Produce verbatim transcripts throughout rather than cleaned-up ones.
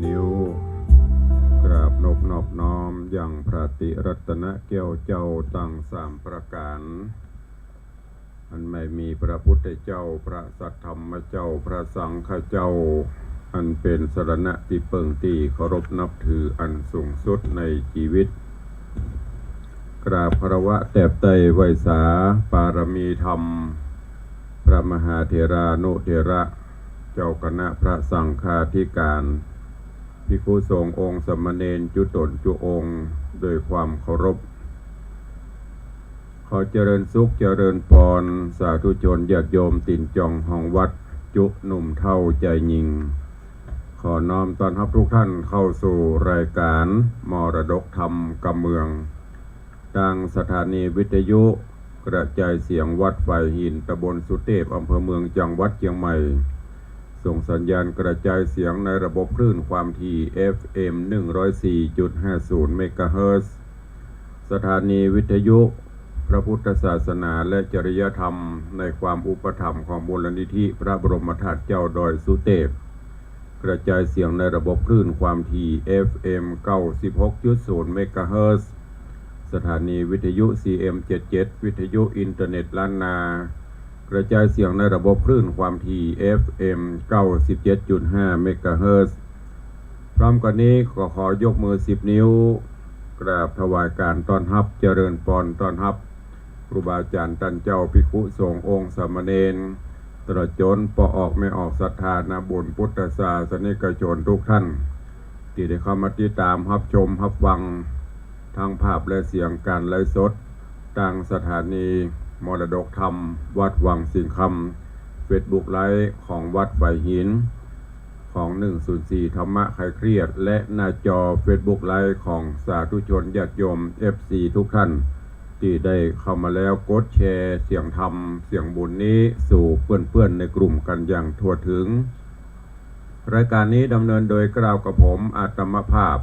นิ้ว กราบนบนอบน้อมยังพระติรัตนแก้วเจ้าตังสามประก๋าน อันไม่มีพระพุทธเจ้า พระสัทธรรมเจ้า พระสังฆเจ้า อันเป๋นสรณะตี้เปิ้งตี้เคารพนับถืออันสูงสุดในจีวิต กราบคารวะแตบไต้ไหว้สาปารมีธรรม พระมหาเถรานุเถระ เจ้าคณะพระสังฆาธิการ ภิกขุสงฆ์องค์สามเณรจุ๊ต๋นจุ๊องค์ ด้วยความเคารพ ขอเจริญสุขเจริญปอน สาธุชนญาติโยมตี๋นจองห้องวัด จุ๊หนุ่มเฒ่าจายญิง ขอน้อมต้อนฮับทุกท่านเข้าสู่รายการมรดกธรรมกำเมือง ตางสถานีวิทยุกระจายเสียงวัดฝายหิน ตำบลสุเตพ อำเภอเมือง จังหวัดเจียงใหม่ ส่งสัญญาณกระจายเสียงในระบบคลื่นความถี่ เอฟเอ็ม หนึ่งร้อยสี่จุดห้าศูนย์ เมกะเฮิรตซ์ สถานีวิทยุพระพุทธศาสนาและจริยธรรม ในความอุปถัมภ์ของมูลนิธิพระบรมธาตุเจ้าดอยสุเตพ กระจายเสียงในระบบคลื่นความถี่ เอฟเอ็ม เก้าสิบหกจุดศูนย์ เมกะเฮิรตซ์ สถานีวิทยุ ซีเอ็ม เจ็ดเจ็ด วิทยุอินเทอร์เน็ตล้านนา กระจายเสียงในระบบคลื่นความถี่ เอฟเอ็ม เก้าสิบเจ็ดจุดห้า เมกะเฮิรตซ์ พร้อมกั๋นนี้ก็ขอยกมือสิบนิ้ว กราบถวายการต้อนฮับ เจริญปอนต้อนฮับ ครูบาอาจ๋ารย์ต้านเจ้า ภิกขุสงฆ์องค์สามเณร ตลอดจ๋นป้อออกแม่ออกศรัทธานาบุญพุทธศาสนิกชนทุกท่าน ตี้ได้เข้ามาติดต๋ามฮับชมฮับฟัง ทั้งภาพและเสียงก๋านไลฟ์สด ตางสถานีมรดกธรรมวัดวังสิงห์คำ เฟซบุ๊กไลฟ์ของวัดฝายหิน ของ หนึ่งศูนย์สี่ ธรรมะคลายเครียด และหน้าจอเฟซบุ๊กไลฟ์ของสาธุชนญาติโยม เอฟซี ทุกท่าน ตี้ได้เข้ามาแล้ว กดแชร์เสียงธรรมเสียงบุญนี้สู่เปื้อนๆ ในกลุ่มกั๋นอย่างทั่วถึง รายการนี้ดำเนินโดยเกล้ากระผมอาตมาภาพ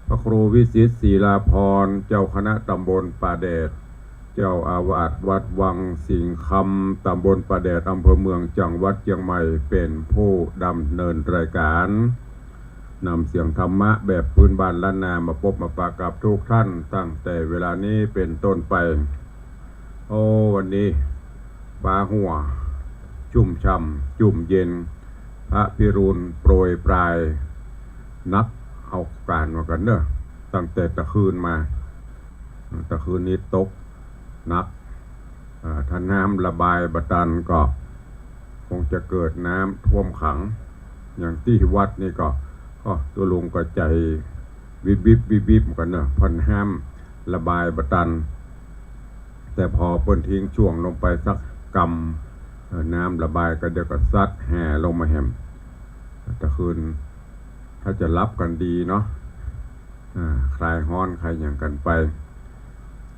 พระครูวิสิทธิ์ ศิลาภรณ์ เจ้าคณะตำบลป่าแดด เจ้าอาวาสวัดวังสิงห์คำ ตำบลป่าแดด อำเภอเมือง จังหวัดเจียงใหม่ เป๋นผู้ดำเนินรายการ นำเสียงธรรมะแบบพื้นบ้านล้านนามาปบมาปะกับทุกท่าน ตั้งแต่เวลานี้เป๋นต้นไป โอ้ วันนี้ฟ้าหัว ชุ่มฉ่ำ จุ่มเย็น พระพิรุณโปรยปราย นักเอาก๋านว่ากั๋นเน่อ ตั้งแต่ตะคืนมา ตะคืนนี้ตกหนัก อ่า ถ้าน้ำระบายบ่ตันก็คงจะเกิดน้ำท่วมขัง อย่างตี้วัดนี่ก็ ก็ตุ๊ลุงก็ใจ๋วิบวิบวิบวิบกั๋นเน่อ เพราะน้ำระบายบ่ตัน แต่พอเปิ้นทิ้งช่วงลงไปสักกำ เอ่อ น้ำระบายก็เดี๋ยวก็ซัดแห่ลงมาแหม ตะคืนถ้าจะหลับกั๋นดีเนาะ อ่า คลายฮ้อนคลายหยังกั๋นไป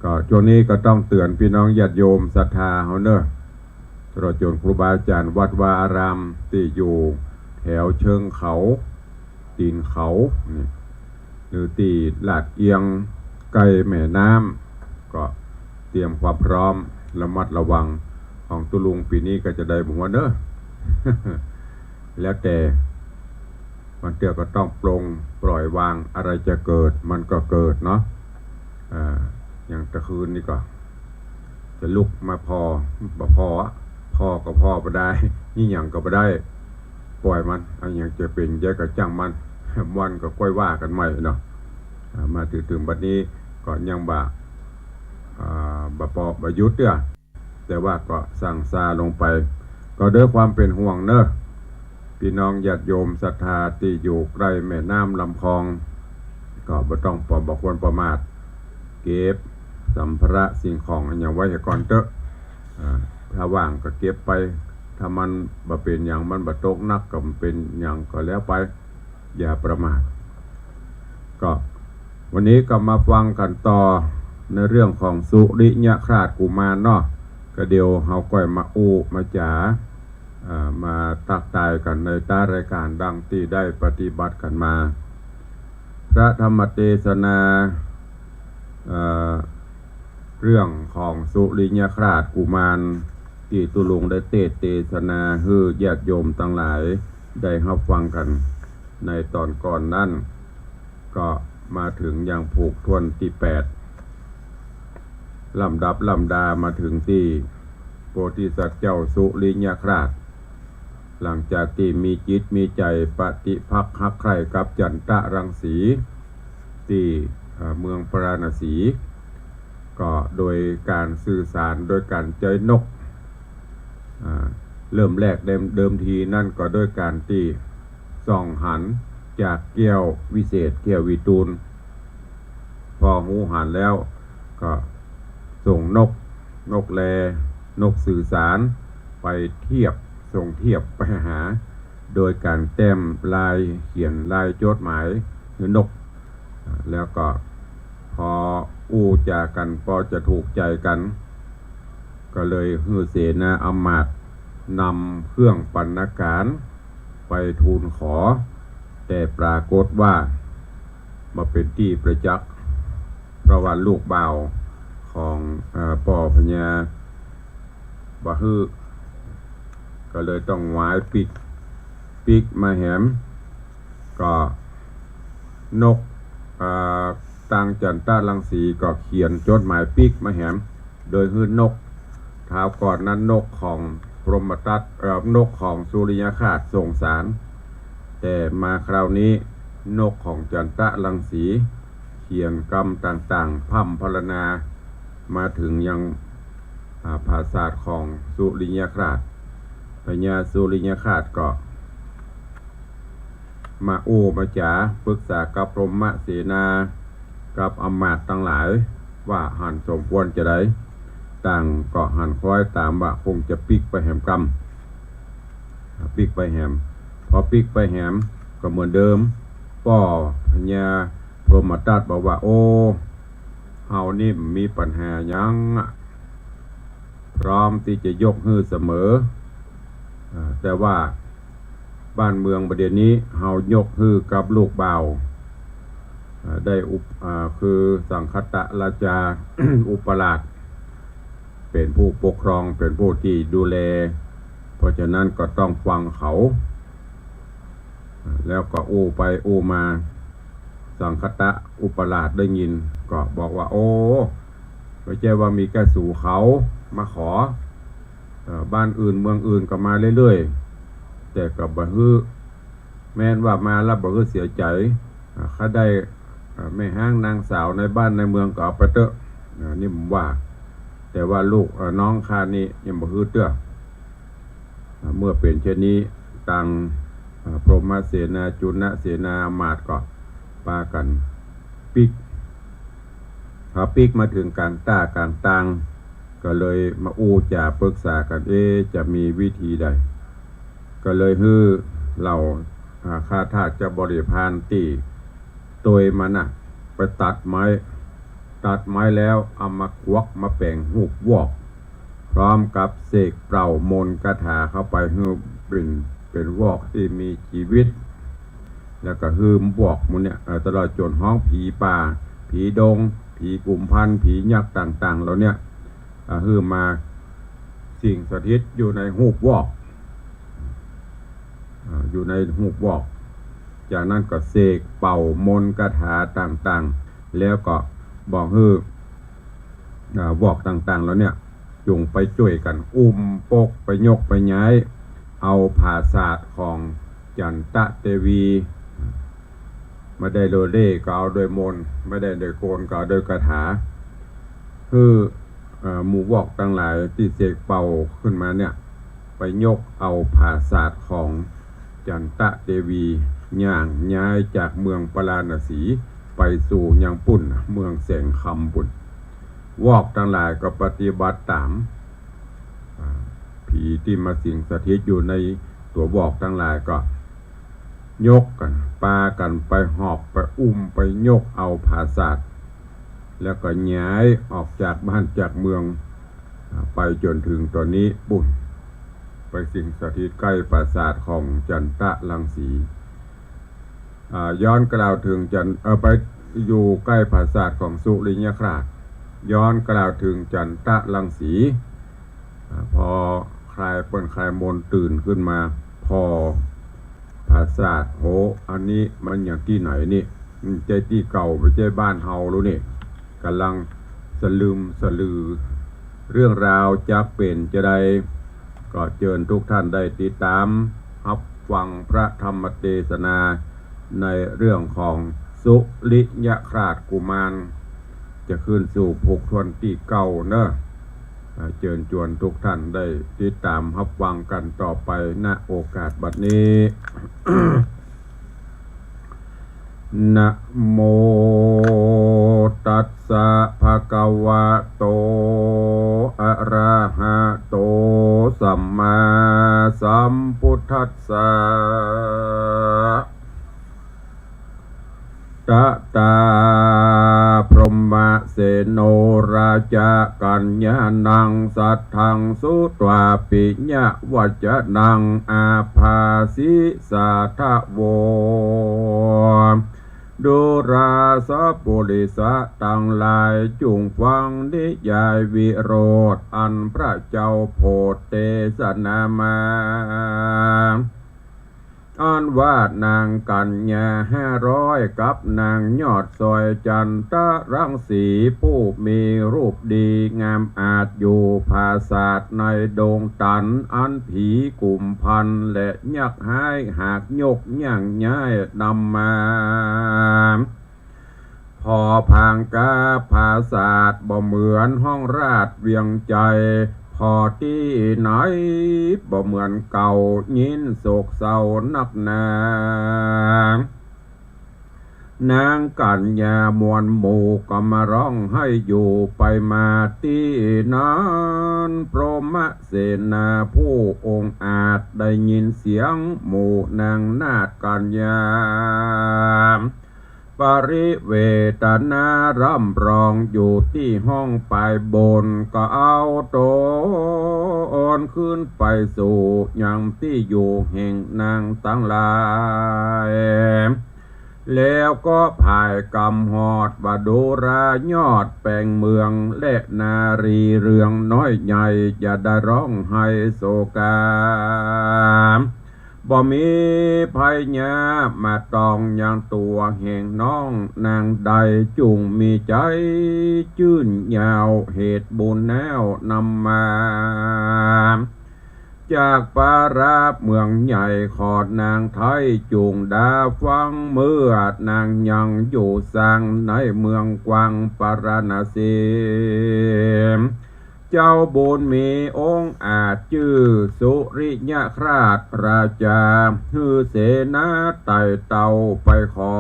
ก็ช่วงนี้ก็ต้องเตื๋อนปี้น้องญาติโยมศรัทธาเฮาเน่อ ตลอดจ๋นครูบาอาจ๋ารย์วัดวาอารามตี้อยู่แถวเชิงเขา ตี๋นเขานี่ หรือตี้ลาดเอียงใก้แม่น้ำ ก็เตรียมความพร้อมระมัดระวัง ของตุ๊ลุงปี๋นี้ก็จะได้บ่ฮู้เน่อ แล้วแต่ บางเตื้อก็ต้องปลงปล่อยวาง อะไรจะเกิดมันก็เกิดเนาะ อ่า อย่างตะคืนนี่ก็ จะลุกมาผ่อ บ่ผ่ออะ ผ่อก็ผ่อบ่ได้ อิหยังก็บ่ได้ ปล่อยมัน อะหยังจะเป๋นจะใดก็จ้างมัน วันก็ก้อยว่ากั๋นใหม่เนาะ อ่า มาเถิง เถิงบัดนี้ก็ยังบ่ อ่า บ่ปอ บ่หยุดเตื้อ แต่ว่าก็สั่งซาลงไป ก็ด้วยความเป๋นห่วงเน่อ ปี้น้องญาติโยมศรัทธาตี้อยู่ใก้แม่น้ำลำคลอง ก็บ่ต้องปอ บ่ควรประมาท เก็บสัมภาระสิ่งของอะหยังไว้เหียก่อนเต๊อะ อ่า ถ้าว่างก็เก็บไป ถ้ามันบ่เป๋นหยัง มันบ่ตกหนัก ก็บ่เป๋นหยัง ก็แล้วไป อย่าประมาท ก็วันนี้ก็มาฟังกั๋นต่อในเรื่องของสุริยคราสกุมารเนาะ ก็เดี๋ยวเฮาก้อยมาอู้มาจ๋า อ่า มาตักตายกั๋นในต๊ารายก๋านดังตี้ได้ปฏิบัติกั๋นมา พระธรรมเตสนา เอ่อ เรื่องของสุริยคราสกุมาร ตี้ตุ๊ลุงได้เตสน์เตสนาหื้อญาติโยมตังหลายได้ฮับฟังกั๋น ในต๋อนก่อนนั้น ก็มาเถิงยังผูกถ้วนตี้แปด ลำดับลำดามาเถิงตี้โพธิสัตว์เจ้าสุริยคราส หลังจากตี้มีจิตมีใจ๋ปฏิภักษ์ฮักใคร่กับจันตะรังสี ตี้ เอ่อ เมืองปาราณสี ก็โดยก๋านสื่อสารโดยก๋านใจ๊นก อ่า เริ่มแรกเดิม เดิมทีนั้นก็โดยก๋านตี้ส่องหันจากแก้ววิเศษ แก้ววิตูล พอฮูหันแล้วก็ส่งนก นกแล นกสื่อสารไปเทียบ ส่งเทียบไปหา โดยก๋านแต้มลาย เขียนลายจดหมายหื้อนก แล้วก็พออู้จ๋ากั๋น ปอจะถูกใจ๋กั๋น ก็เลยหื้อเสนาอำมาตย์นำเครื่องบรรณาการไปทูลขอ แต่ปรากฏว่าบ่เป๋นตี้ประจักษ์ เพราะว่าลูกบ่าวของ เอ่อ ป้อพญาบ่หื้อ ก็เลยต้องหวายปิ๊ก ปิ๊กมาแหม ก็นก เอ่อ ตางจันตะรังสีก็เขียนจดหมายปิ๊กมาแหม โดยหื้อนก คราวก่อนนั้นนกของพรหมทัต เอ่อ นกของสุริยคราสส่งสาร แต่มาคราวนี้นกของจันตะรังสีเขียนกำต่างๆ พร่ำพรรณนามาเถิงยัง อ่า ปราสาทของสุริยคราส พญาสุริยคราสก็ มาอู้มาจ๋าปรึกษากับพรหมเสนา กับอำมาตย์ตังหลาย ว่าหันสมควรจาใด ต่างก็หันคล้อยต๋ามว่าคงจะปิ๊กไปแหมกำ ปิ๊กไปแหม พอปิ๊กไปแหมก็เหมือนเดิม ป้อพญาพรหมทัตบอกว่า โอ้ เฮานี่มีปัญหาหยังอะ พร้อมตี้จะยกหื้อเสมอ อ่า แต่ว่าบ้านเมืองบ่าเดี่ยวนี้เฮายกหื้อกับลูกบ่าว อ่า ได้อุป- อ่า คือสังคตะราชา อุปราช เป๋นผู้ปกครอง เป๋นผู้ตี้ดูแล เพราะฉะนั้นก็ต้องฟังเขา อ่า แล้วก็อู้ไปอู้มา สังคตะอุปราชได้ยินก็บอกว่า โอ้ บ่ใจ้ว่ามีแก่สูเขามาขอ เอ่อ บ้านอื่นเมืองอื่นก็มาเรื่อยๆ แต่ก็บ่หื้อ แม้นว่ามาแล้วบ่หื้อเสียใจ๋ อ่า ข้าได้ อ่า แม่ฮ้างนางสาวในบ้านในเมืองก็เอาไปเต๊อะ อ่า นี่มันว่า แต่ว่าลูก เอ่อ น้องข้านี่ยังบ่หื้อเตื้อ อ่า เมื่อเป๋นเช่นนี้ ตัง อ่า พรหมเสนา จุลเสนา อำมาตย์ก็ปากั๋นปิ๊ก พอปิ๊กมาเถิงก๋างต้ากลางตาง ก็เลยมาอู้จ๋าปรึกษากั๋น เอ๊ะ จะมีวิธีใด ก็เลยหื้อเหล่า อ่า ข้าทาสเจ้าบริพารตี้ตวยมันน่ะ ไปตัดไม้ ตัดไม้แล้วเอามาขวักมาแป๋งฮูปวอก พร้อมกับเสกเป่ามนต์คาถาเข้าไปหื้อเป๋น เป๋นวอกตี้มีจีวิต แล้วก็หื้อวอกหมู่เนี่ย เอ่อ ตลอดจ๋นฮ้องผีป่า ผีดง ผีกุมภัณฑ์ ผียักษ์ต่างๆ เหล่าเนี้ย อ่า หื้อมาสิงสถิตอยู่ในฮูปวอก อ่า อยู่ในฮูปวอก จากนั้นก็เสกเป่ามนต์คาถาต่างๆ แล้วก็บอกหื้อ อ่า วอกต่างๆ เหล่าเนี้ย จุ่งไปจ้วยกั๋นอุ้มปกไปยกไปย้าย เอาผาสาทของจันตะเตวี บ่ได้โดยเล่ห์ก็เอาโดยมนต์ บ่ได้โดยกลก็เอาโดยคาถา หื้อ เอ่อ หมู่วอกตังหลายตี้เสกเป่าขึ้นมาเนี่ย ไปยกเอาผาสาทของจันตะเตวี ย่างย้ายจากเมืองปาราณสีไปสู่ยังปุ้น เมืองแสงคำปุ้น วอกตังหลายก็ปฏิบัติต๋าม อ่า ผีตี้มาสิงสถิตอยู่ในตั๋ววอกตังหลายก็ยกกั๋น ปากั๋นไปหอบไปอุ้มไปยกเอาผาสาท แล้วก็ย้ายออกจากบ้านจากเมือง อ่า ไปจ๋นเถิงต๋อนนี้ปุ้น ไปสิงสถิตใก้ผาสาทของจันตะรังสี อ่า ย้อนกล่าวเถิงจัน เอ่อ ไปอยู่ใก้ผาสาทของสุริยคราส ย้อนกล่าวเถิงจันตะรังสี อ่า พอคลาย เปิ้นคลายมนต์ตื่นขึ้นมา ผ่อ ผาสาท โห อันนี้มันอย่างตี้ไหนนี่ อืม ใจ้ตี้เก่า บ่ใจ้บ้านเฮาลูนี่ ก่ำลังสะลึมสะลือ เรื่องราวจักเป๋นจาใด ก็เจิญทุกท่านได้ติดต๋ามฮับฟังพระธรรมเตสนา ในเรื่องของสุริยคราชกุมาร จะขึ้นสู่ผูกถ้วนตี้เก้าเนาะ อ่า เจิญจวนทุกท่านได้ติดต๋ามฮับฟังกั๋นต่อไป ณ โอกาสบัดนี้ นะโมตัสสะ ภะคะวะโต อะระหะโต สัมมาสัมพุทธัสสะ ตะตา พรหมเสโน ราชา กัญญาณัง สัทธัง สุत्वा ปิยะวัจจะนัง อาภาสิ สาธะโว ดูราสะปุริสะตังหลาย จุ่งฟังนิยายวิโรธ อันพระเจ้าโผดเตสนามา อันว่านางกัญญาห้าร้อย กับนางยอดสร้อยจันตะรังสี ผู้มีรูปดีงามอาจ อยู่ผาสาทในดงตัน อันผีกุมพันและยักษ์ฮ้ายหากยกย่างย้ายนำมา ผ่อผางกาผาสาท บ่เหมือนห้องราชเวียงไชย ผ่อตี้ไหนบ่เหมือนเก่า ยินโศกเศร้านักหนา นางกัญญามวลหมู่ก็มาร้องไห้อยู่ไปมาตี้นั้น พรหมเสนาผู้องอาจ ได้ยินเสียงหมู่นางนาฏกัญญา ปริเวทนาร่ำร้องอยู่ตี้ห้องปายบน ก็เอาตนขึ้นไปสู่ยังตี้อยู่แห่งนางตังหลาย แล้วก็ผายกำฮอดว่า ดูรายอดแปงเมือง และนารีเรืองน้อยใหญ่ อย่าได้ร้องไห้โศกา บ่มีภัยยามาตองยังตั๋วแห่งน้องนางใด จุ่งมีใจ๋จื้นยาว เหตุบุญแล้วนำมา จากปาราบเมืองใหญ่ ขอนางไท้จุ่งดาฟัง เมื่อนางยังอยู่สร้างในเมืองกว้างปาราณสี เจ้าบุญมีองอาจจื้อสุริยคราชราชา หื้อเสนาไต่เต้าไปขอ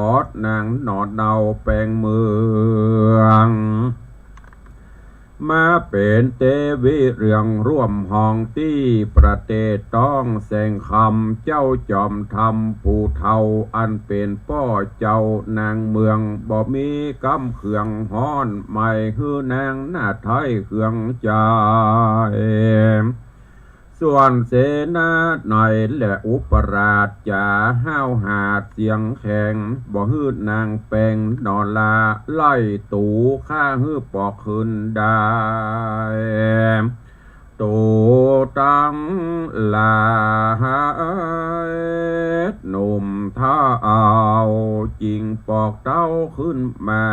นางหน่อเดาแปงเมือง มาเป๋นเตวีเรืองร่วมฮองตี้ประเทศต้องแสงคำ เจ้าจอมธรรมผู้เฒ่าอันเป๋นป้อเจ้านางเมือง บ่มีกำเคืองฮ้อนไหม้ หื้อนางนาฏไท้เคืองใจ๋ ส่วนเสนาในและอุปราชจ๋าห้าวหาดเสียงแข็ง บ่หื้อนางแปงหน่อลา ไล่ตู่ข้าหื้อปอกคืนได้ ตู่ตังหลายหนุ่มเฒ่า จิ่งปอกเต้าขึ้นมา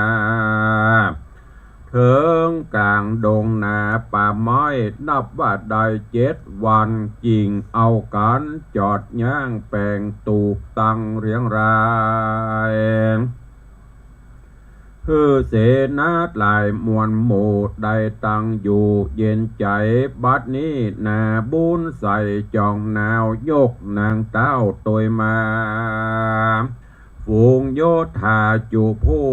เถิงก๋างดงหนาป่าไม้ นับว่าได้เจ็ดวัน จิ่งเอากั๋นจอดย้างแปงตูบตังเรียงราย หื้อเสนาหลายมวลหมู่ได้ตั้งอยู่เย็นใจ๋ บัดนี้นาบุญใส่จ่องหนาวยกนางเต้าตวยมา ฝูงโยธาจุผู้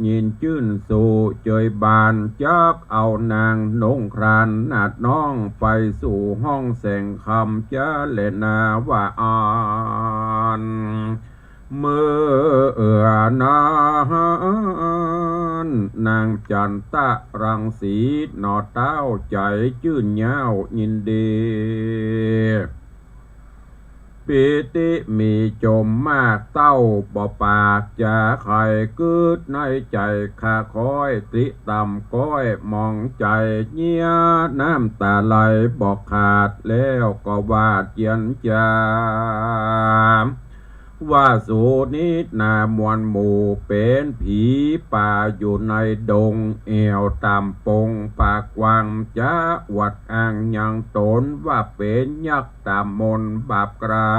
ยินจื้นสู่เจยบาน จักเอานางนงครานนาฏน้องไปสู่ห้องแสงคำ จะแลนาว่าอั้น เมื่อนั้นนางจันตะรังสีหน่อเต้าใจ๋จื้นยาวยินดี ปีติมีจมมาก เต้าบ่ปากจาใค่ กึ๊ดในใจ๋ข้าค้อย ตริต่ำก้อยมองใจ๋ เยียะน้ำต๋าไหลบ่ขาด แล้วก็ว่าเจียนจ๋า ว่าสูนี้นามวลหมู่เป๋นผีป่าอยู่ในดง แอ่วต่ำปงปากกว้าง จะอวดอ้างยังตนว่าเป๋นยักษ์ต๋ามนต์บาปกล้า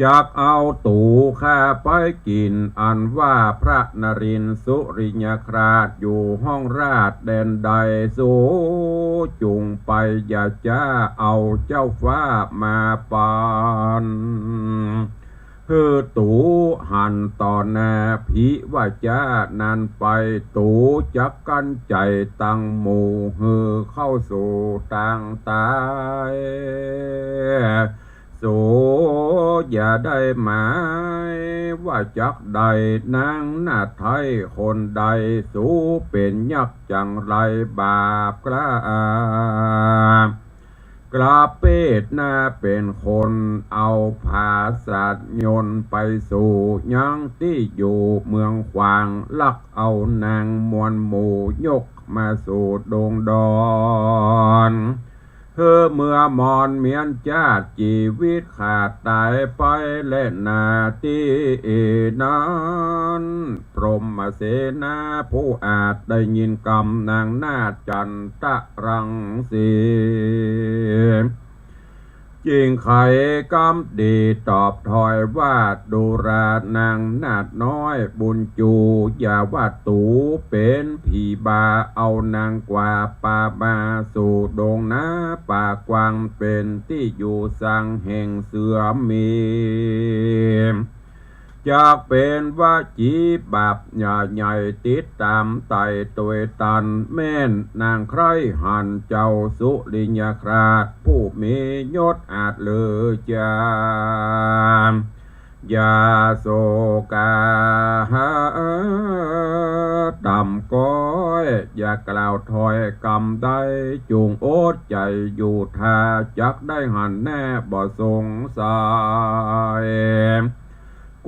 จักเอาตั๋วข้าไปกิ๋น อันว่าพระนรินทร์สุริยคราสอยู่ห้องราชแดนใด สูจุ่งไปอย่าจ๊า เอาเจ้าฟ้ามาปัน หื้อตั๋วหันต่อหน้าผีว่าจ๊านั้นไป ตั๋วจักกั้นใจ๋ตังหมู่หื้อเข้าสู่ตางต๋าย สูอย่าได้หมายว่าจักได้นางนาฏไทยคนใด สูเป๋นยักษ์จังไรบาปกล้า กลับเปดหน้าเป๋นคน เอาผาสัตว์ยนต์ไปสู่ยังตี้อยู่เมืองขวาง ลักเอานางมวลหมู่ยกมาสู่ดงดอน หื้อเมื่อมอนเมียนจาติจีวิตขาดต๋ายไปแลนาตี้นั้น พรหมเสนาผู้อาจได้ยินกำนางนาฏจันตะรังสี จึ่งไขกำดีตอบถอยว่า ดูรานางนาฏน้อยบุญจู อย่าว่าตั๋วเป๋นผีบ้า เอานางกว่าป่ามาสู่ดงนาป่ากว้าง เป๋นตี้อยู่สังแห่งเสือมี จักเป๋นวจีบาปใหญ่ติดต๋ามไต่ตวยตัน แม่นนางใคร่หันเจ้าสุริยคราส ผู้มียศอาจเลิศจา อย่าโศกาหาต่ำก้อย อย่ากล่าวถ้อยกำใด จุ่งอดใจ๋อยู่ท่า จักได้หันแน่บ่สงสัย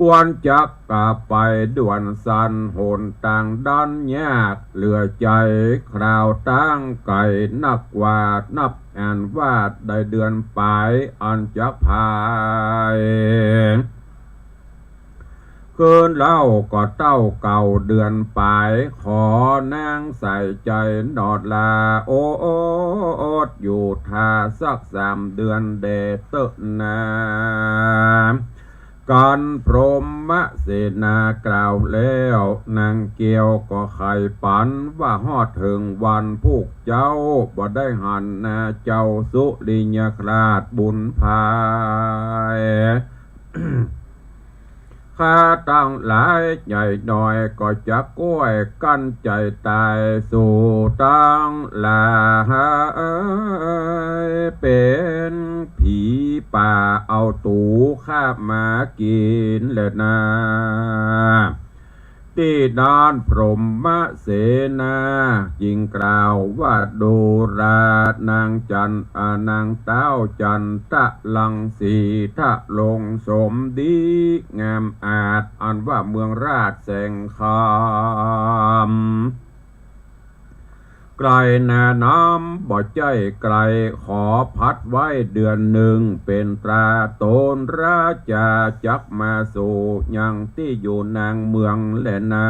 ควรจักกลับไปด่วนสัน หนตางดันยากเหลือใจ๋ คราวตางไก๋นักว่านับอันว่าได้เดือนป๋ายอันจักผ่าย คืนเล่าก็เต้าเก่าเดือนป๋าย ขอนางใส่ใจ๋หนอดลา อดอยู่ท่าสักสามเดือนแด่เต๊อะนา กันพรหมเสนากล่าวแล้ว นางแก้วก็ไขปันว่าฮอดเถิงวันพวกเจ้าบ่ได้หันนาเจ้าสุริยคราสบุญพาย ข้าตังหลายใหญ่น้อยก็จักก้อยกั้นใจ๋ต๋าย สูตังหลายเป๋นผีป่าเอาตั๋วข้ามากิ๋นแลนา ตี้นั้นพรหมเสนาจึงกล่าวว่า ดูรานางจัน อ่า นางเต๊าจันตะรังสี ทะลงสมดีงามอาจ อันว่าเมืองราชแสงคำ ไก๋นาน้ำบ่ใจ้ไก๋ ขอพัดไว้เดือนนึ่ง เป๋นตราต๋นราจาจักมาสู่ยังตี้อยู่นางเมืองแลนา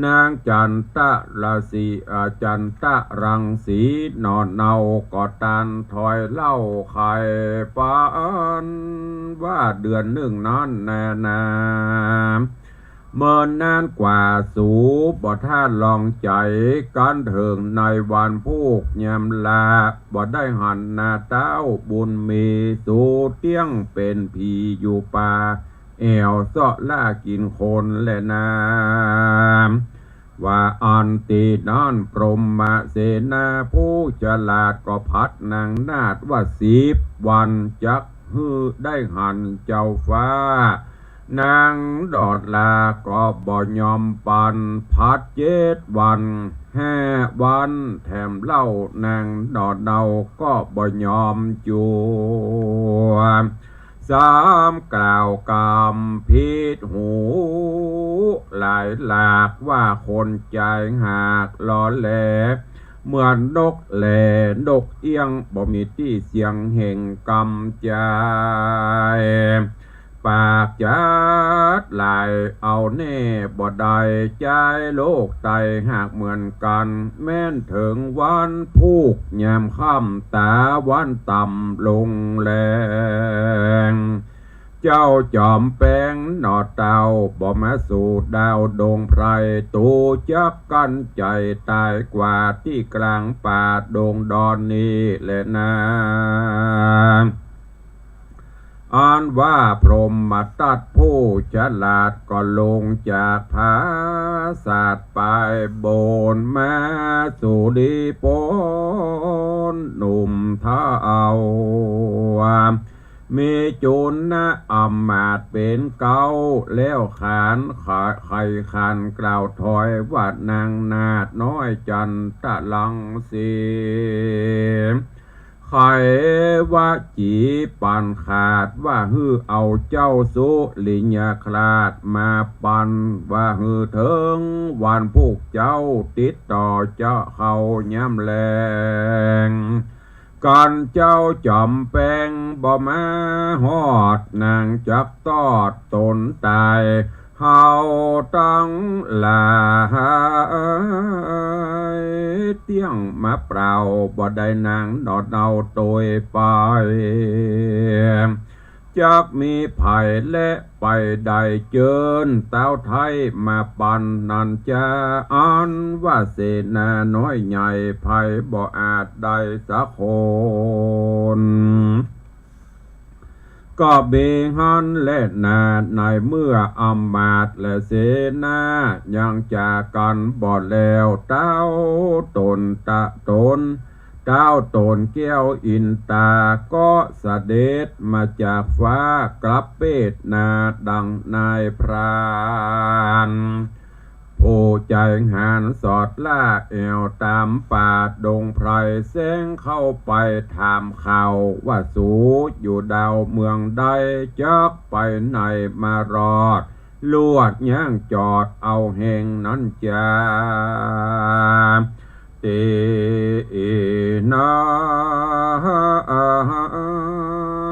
นางจันตะราศี อ่า จันตะรังสีหน่อเนาก็ตันถอยเล่าไขปันว่าเดือนนึ่งนั้นแลนา เมินนานกว่าสูบ่ท่าลองใจ๋ กันเถิงในวันพูกยามลา บ่ได้หันนาเต๊าบุญมี สูเตี้ยงเป๋นผีอยู่ป่า แอ่วเซาะล่ากิ๋นคนแลนา ว่าอั้นตี้นั้นพรหมเสนาผู้ฉลาดก็ผัดนางนาฏว่าสิบวันจักหื้อได้หันเจ้าฟ้า นางดอดลาก็บ่ยอมปัน ผัดเจ็ดวัน ห้าวัน แถมเล่านางดอดเนาก็บ่ยอมจัว สามกล่าวกำผิดหูหลายหลาก ว่าคนใจ๋หากลอแหล เหมือนนกแหล่นกเอี้ยง บ่มีตี้เสียงแห่งกำจาย ปากจัดหลายเอาแน่บ่ได้ จายโลกไตหากเหมือนกั๋น แม้นเถิงวันพูกยามค่ำ ต๋าวันต่ำลงแลง เจ้าจ๋อมแปงหนอเต้า บ่มาสู่ดาวดงไพร ตั๋วจักกั้นใจ๋ต๋ายกว่าตี้กลางป่าดงดอนนี้แลนา อันว่าพรหมทัตผู้ฉลาดก็ลงจากผาสาทไปบนมาสู่ลีโปนหนุ่มเฒ่า มีจุลอำมาตย์เป๋นเก๊า แล้วขานไขขันกล่าวถอยว่านางนาฏน้อยจันทรังสี ไขวจีปันขาดว่าหื้อเอาเจ้าสุริยคราชมาปัน ว่าหื้อเถิงวันพูกเจ้าติดต่อจะเข้าย้ำแลง กั๋นเจ้าจ๋อมแปงบ่มาฮอด นางจักตอดต๋นต๋าย เฮาตังหลายเตี้ยงมาเปล่า บ่ได้นางหนอเต้าตวยไป จักมีใผแลไปได้เจิญ ต้าวไทยมาปันนั้นจา อันว่าเสนาน้อยใหญ่ ใผบ่อาจได้สักคน ก็มีหั้นแลนา ในเมื่ออำมาตย์และเสนายังจากกั๋นบ่แล้ว ต้าวต๋นตะต๋น ต้าวต๋นแก้วอินตา ก็เสด็จมาจากฟ้ากลับเปตนาดังนายพราน ผู้ใจ๋หาญสอดล่าแอ่วต๋ามป่าดงไพร แสงเข้าไปถามข่าวว่าสูอยู่ดาวเมืองใด จักไปไหนมารอด ลวดย่างจอดเอาแห่งนั้นจา ตี้นั้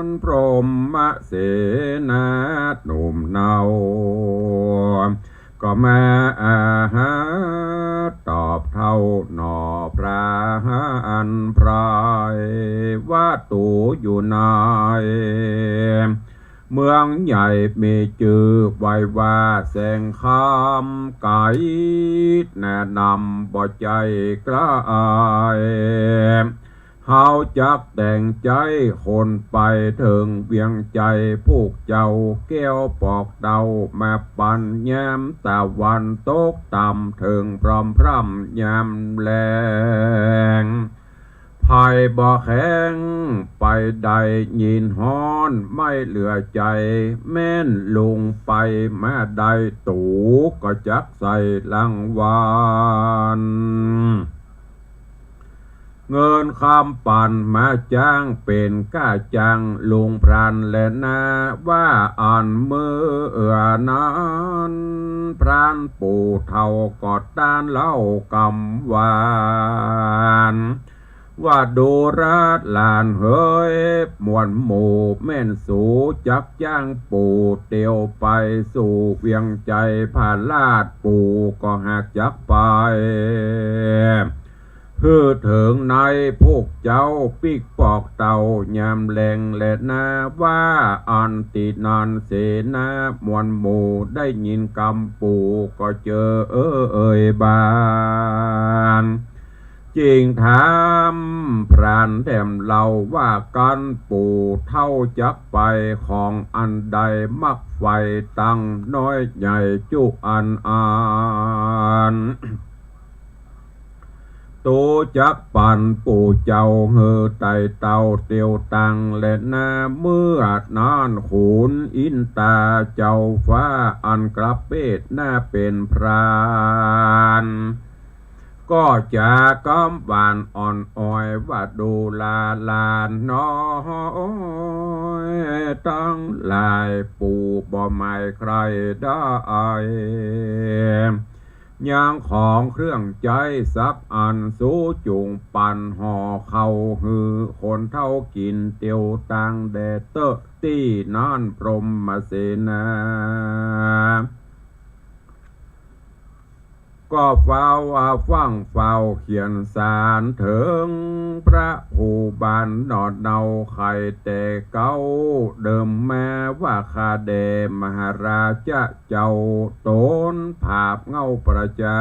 นพรหมเสนาหนุ่มเนา ก็มาอาหาตอบเต้าหน่อพรานไพร ว่าตั๋วอยู่ในเมืองใหญ่มีจื้อไว้ว่าแสงคำ ไก๋แนะนำบ่ใจ้ไก๋ เฮาจักแต่งใจ๊คนไปเถิงเวียงใจ๋ พูกเจ้าแก้วปอกเต้ามาปันยามตะวันตกต่ำ เถิงพร่ำพร่ำยามแลง ใผบ่แข็งไปได้ยินฮ้อนไม่เหลือใจ๋ แม้นลุงไปมาได้ตั๋วก็จักใส่รางวัล เงินคำปันมาจ้างเป๋นก้าจ้างลุงพรานแลนา ว่าอันเมื่อนั้นพรานปู่เฒ่าก็ต้านเล่ากำหวาน ว่าดูราษฎร์หลานเหย มวลหมู่แม้นสูจักจ้างปู่เตียวไปสู่เวียงใจ๋ พระราชปู่ก็หากจักไป หื้อเถิงในพูกเจ้าปิ๊กปอกเต้ายามแลงแลนา ว่าอันตี้นั้นเสนามวลหมู่ได้ยินกำปู่ก็เจอเอ่ยบาน จึงถามพรานแถมเล่าว่ากั๋นปู่เฒ่าจักไปของอันใด มักใฝ่ตังน้อยใหญ่จุอันอัน ตั๋วจักปันปู่เจ้าหื้อไต่เต้าเตียวตังแลนา เมื่อนั้นขุนอินตาเจ้าฟ้าอันกลับเปตนาเป๋นพราน ก็จ๋ากำหวานอ่อนอ้อยว่าดูราษฎร์หลานน้อยตังหลาย ปู่บ่หมายใคร่ได้ ยังของเครื่องใจ๊สักอัน สูจุ่งปั่นห่อข้าวหื้อคนเฒ่ากิ๋น เตียวตางแด่เต๊อะตี้นั้น พรหมเสนา ก็ฟ้าวฟั่งฟ้าวเขียนสารเถิงพระผู้บานหนอเนาไข่แต่เก๊าเดิมมาว่า ข้าแด่มหาราชะเจ้า ต๋นผาบเหง้าประจา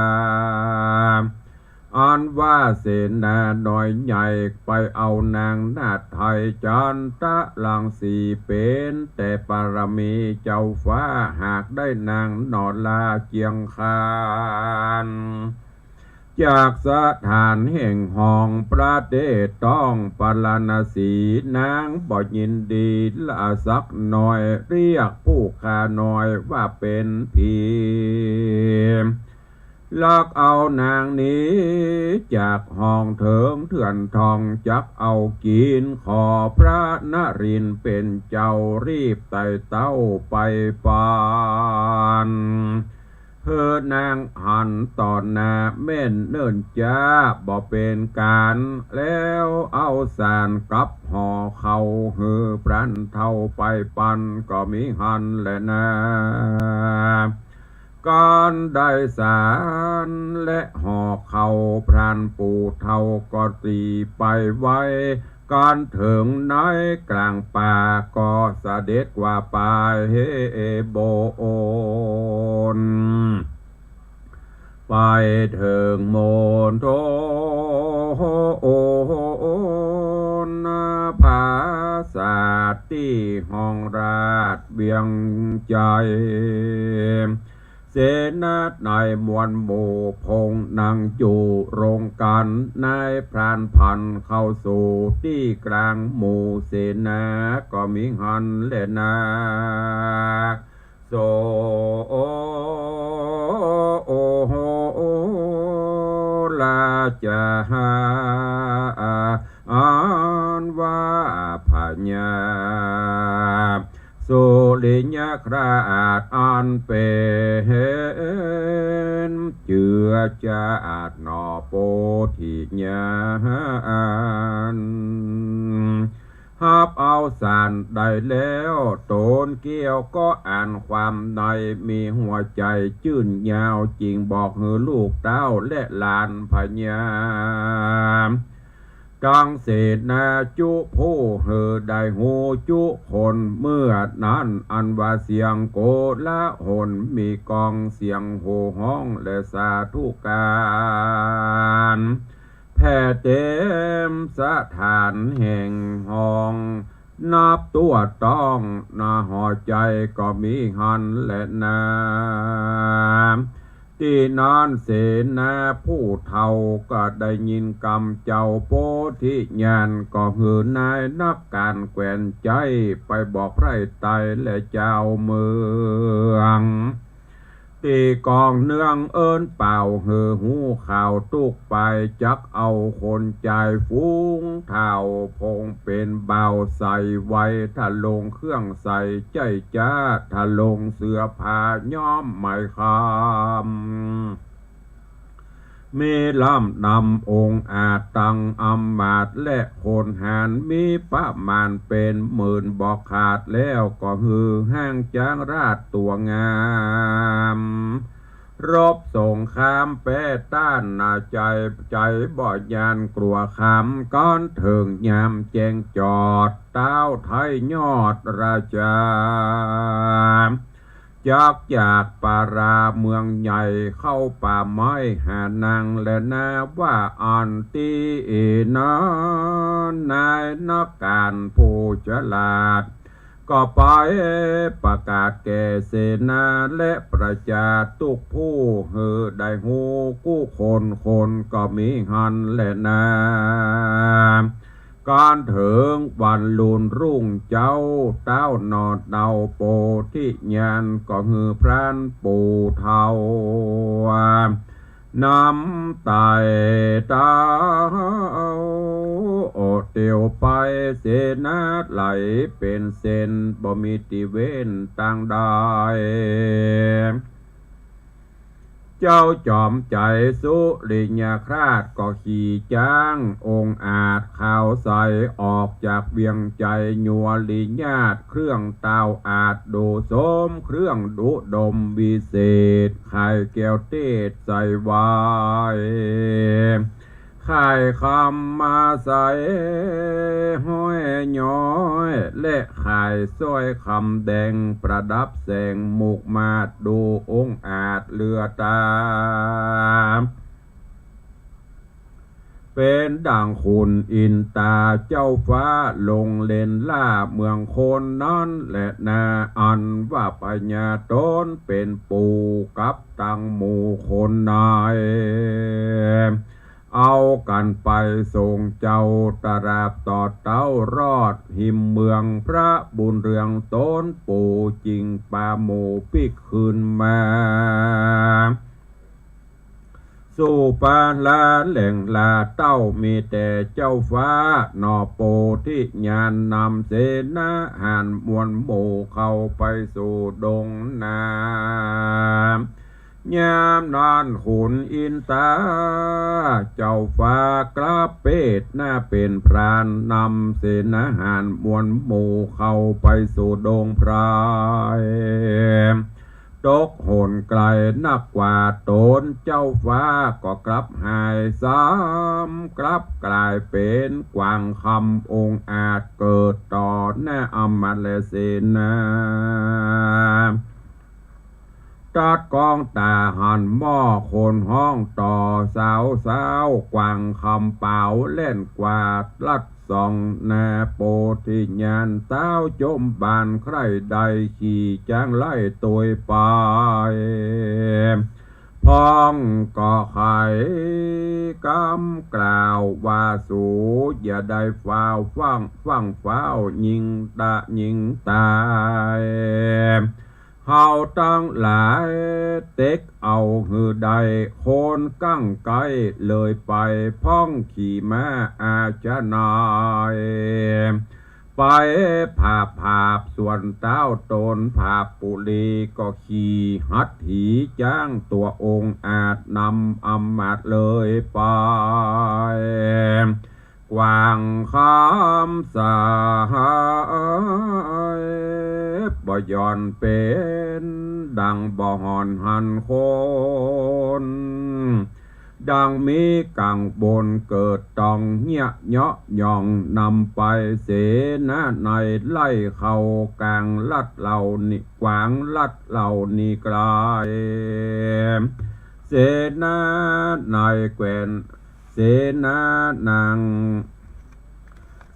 อันว่าเสนาน้อยใหญ่ไปเอานางนาฏไทยจันตะรังสี เป๋นแต่ปารมีเจ้าฟ้า หากได้นางหนอลาเจียงคาน จากสถานแห่งห้องประเทศต้องปาราณสี นางบ่ยินดีละสักหน่อย เรียกผู้ข้าน้อยว่าเป๋นผี ลักเอานางหนีจากห้องเถิงเถื่อนทอง จักเอากิ๋น ขอพระนรินทร์เป๋นเจ้า รีบไต่เต้าไปปั๋น หื้อนางหันต่อหน้าแม่นเนิ่นจ๊า บ่เป๋นก๋าน แล้วเอาสารกับห่อข้าวหื้อพรานเฒ่าไปปั๋น ก็มีหั้นแลนา ก๋านได้สารและห่อข้าว พรานปู่เฒ่าก็ตี๋ไปไว ก๋านเถิงในกลางป่า ก็เสด็จกว่าไปโบน ไปเถิงมณฑลผาสาทตี้ห้องราชเวียงไชย เสนาในมวลหมู่พงษ์นั่งอยู่โรงก๋าน นายพรานพันเข้าสู่ตี้กลางหมู่เสนา ก็มีหั้นแลนา โส โอ โอ โอ ราชา อันว่าพญาสุริยคราส อันเป๋นเจือจาดหน่อโพธิญาณ ฮับเอาสารได้แล้ว ต๋นเกี้ยวก็อ่านความใน มีหัวใจ๋จื้นยาว จึงบอกหื้อลูกเต้าและหลานพญา ตังเสนาจุผู้หื้อได้ฮู้จุคน เมื่อนั้นอันว่าเสียงโกลาหล มีกองเสียงโห่ฮ้องและสาธุก๋าน แผ่เต๋มสถานแห่งห้อง นับตั๋วต้องนาหอใจ๋ ก็มีหั้นแลนา ตี้นั้นเสนาผู้เฒ่าก็ได้ยินกำเจ้าโพธิญาณ ก็หื้อนายนักก๋านแคว้นไชยไปบอกไพร่ไตและจาวเมือง ตี้กองเนืองเอิ้นเป่าหื้อฮู้ข่าวตุ๊กไป จักเอาคนใจ๋ฝูงเฒ่าพงเป๋นบ่าวใส่ไว้ ทะลงเครื่องใส่ใจ๊จ๊า ทะลงเสื้อผ้าย้อมไหมคำ มีล้ำนำองอาจตังอำมาตย์และคนหาญ มีประมาณเป๋นหมื่นบ่ขาด แล้วก็หื้อฮ้างจ๊างราชตั๋วงาม รบสงครามแป๊ต้านนาใจ๋ ใจ๋บ่ย่านกลัวคำ ก๋านเถิงยามแจ้งจอด ต้าวไทยยอดราชา จักจากปาราเมืองใหญ่ เข้าป่าไม้หานางแลนา ว่าอั้นตี้นั้นนายนักก๋านผู้ฉลาด ก็ไปประกาศแก่เสนาและประจาตุ๊กผู้หื้อได้ฮู้กู้คน คนก็มีหั้นแลนา ก๋านเถิงวันลุนรุ่งเจ๊า ต้าวนอเตาโพธิญาณ ก็หื้อพรานปู่เฒ่านำไต่เต้าเตียวไป เสนาไหลเป๋นเส้น บ่มีตี้เว้นตางใด เจ้าจ๋อมใจ๋สุริยคราชก็ขี่จ๊างองอาจขาวใสออกจากเวียงไจย ยัวริญาติเครื่องตาวอาจดูสมเครื่องดุดมวิเศษ ไขแก้วเตศใส่ไว้ ไขคำมาใส่ห้อยย้อย และไขสร้อยคำแดงประดับแสงมุกมาดดูองอาจเหลือต๋า เป๋นดั่งขุนอินต๋าเจ้าฟ้าลงเล่นล่าเมืองคนนั้นแหละนา อันว่าพญาต๋นเป๋นปู่กับตังหมู่คนใน เอากั๋นไปส่งเจ้าตราบตอดเต๊ารอดหิมเมือง พระบุญเรืองต๋นปู่จึงปาหมู่ปิ๊กคืนมา สู่ปาลาแหล่งลาเต้ามีแต่เจ้าฟ้าหน่อโพธิญาณนำเสนาหาญมวลหมู่เข้าไปสู่ดงนา ยามนั้นขุนอินต๋าเจ้าฟ้ากลับเปดหน้าเป๋นพรานนำเสนาหาญมวลหมู่เข้าไปสู่ดงไพร ตกหนไกลนักกว่าต๋นเจ้าฟ้าก็กลับหายซ้ำ กลับก๋ายเป๋นกวางคำองอาจเกิดต่อหน้าอำมาตย์และเสนา ตัดกองต๋าหันหม้อคนฮ้องต่อสาวๆ กวางคำเป๋าแล่นกวาดลัดส่องหน้าโพธิญาณ สาวจมบานใคร่ใด่ขี่จ๊างไล่ตวยไป พ่องก็ไขกำกล่าวว่า สูอย่าได้ฟ้าวฟั่ง ฟั่งฟ้าวยิงตะยิงต๋าย เฮาตังหลายเต็กเอาหื้อได้ คนกั้งใก้เลยไป พ่องขี่ม้าอาชะนาย ไปผาบผาบส่วนเต๊าต๋นผาบปุรี ก็ขี่หัตถีจ๊างตั๋วองอาจนำอำมาตย์เลยไป กวางคำสหาย บ่หย่อนเป๋นดั่งบ่ห่อนหันคน ดั่งมีกังวลเกิดต้องเยียะเยาะหย่องนำไป เสนาในไล่เข้ากลางลัดเหล่านี้ กวางลัดเหล่านี้ไกล เสนาในแคว่น เสนานัง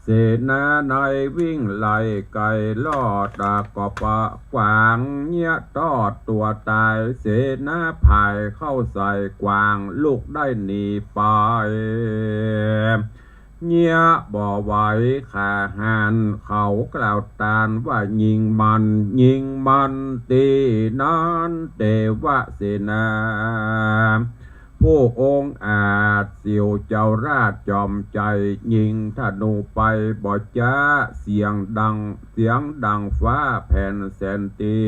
เสนาในวิ่งไล่ไก่ลอด ก็ปะกวางเยียะตอดตั๋วต๋าย เสนาผายเข้าใส่ กวางลุกได้หนีไป เยียะบ่ไหวขาหัน เขากล่าวตานว่า ยิงมัน ยิงมัน ตี้นั้นเตวะเสนา ผู้องอาจเสียวเจ้าราชจอมใจ๋ ยิงธนูไปบ่จ๊า เสียงดัง เสียงดังฟ้าแผ่นแสนตี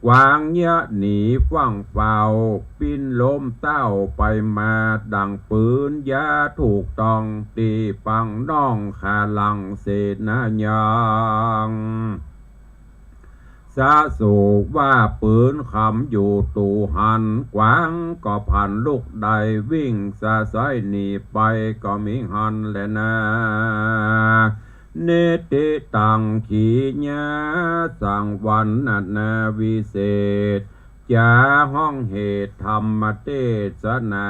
กวางเยียะหนีฟั่งฟ้าว ปิ้นล้มเต้าไปมา ดั่งปืนยาถูกต้อง ตี้ปังน่องขาหลังเสนายัง สะสูว่าปืนคำอยู่ตู่หัน กวางก็ผันลุกได้วิ่งสะใสหนีไป ก็มีหันแลนา นิติตังขีญาสังวรรณนาวิเศษ จ๋าฮ้องเหตุธรรมเตสนา